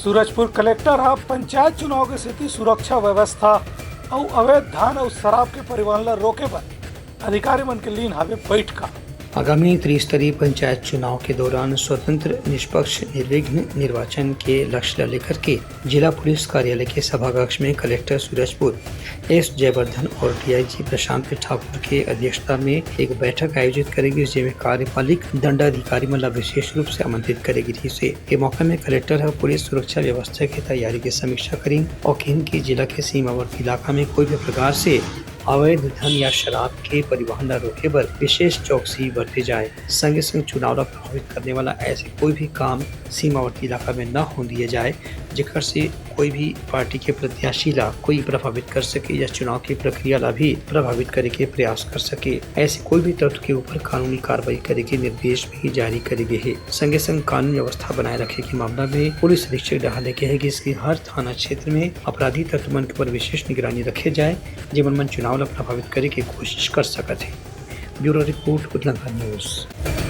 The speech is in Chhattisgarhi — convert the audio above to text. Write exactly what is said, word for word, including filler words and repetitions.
सूरजपुर कलेक्टर ह पंचायत चुनाव के सेती सुरक्षा व्यवस्था अउ अवैध धन अउ शराब के परिवहन ल रोके बर अधिकारी मन के लीन हावे बैठका। आगामी त्रिस्तरीय पंचायत चुनाव के दौरान स्वतंत्र, निष्पक्ष, निर्विघ्न निर्वाचन के लक्ष्य ल लेकर के जिला पुलिस कार्यालय के सभाकक्ष में कलेक्टर सूरजपुर एस जयवर्धन और डीआईजी प्रशांत ठाकुर के अध्यक्षता में एक बैठक आयोजित करे गिस, जेमे कार्यपालिक दंडाधिकारी मन ला विशेष रूप से आमंत्रित करे गिस हे। ये मौका में कलेक्टर ह पुलिस सुरक्षा व्यवस्था के तैयारी के समीक्षा करिन और किहिन कि जिला के सीमावर्ती इलाका में कोई भी प्रकार से अवैध धन या शराब के परिवहन ला रोके बर विशेष चौकसी बरते जाए। संगे संग चुनाव ला प्रभावित करने वाला ऐसे कोई भी काम सीमावर्ती इलाका में न होन दिए जाए, जेकर से कोई भी पार्टी के प्रत्याशी ला कोई प्रभावित कर सके या चुनाव की प्रक्रिया ला भी प्रभावित करे के प्रयास कर सके। ऐसे कोई भी तत्व के ऊपर कानूनी कार्रवाई करे के निर्देश भी जारी करे गे हे। संगे संग कानून व्यवस्था बनाए रखे के मामला में पुलिस अधीक्षक डहार ले कहे गिस कि हर थाना क्षेत्र में अपराधी तत्व मन के ऊपर विशेष निगरानी रखे जाए, जेमन मन चुनाव ला प्रभावित करे के कोशिश कर सकत हे। Bureau report, Udlanka news.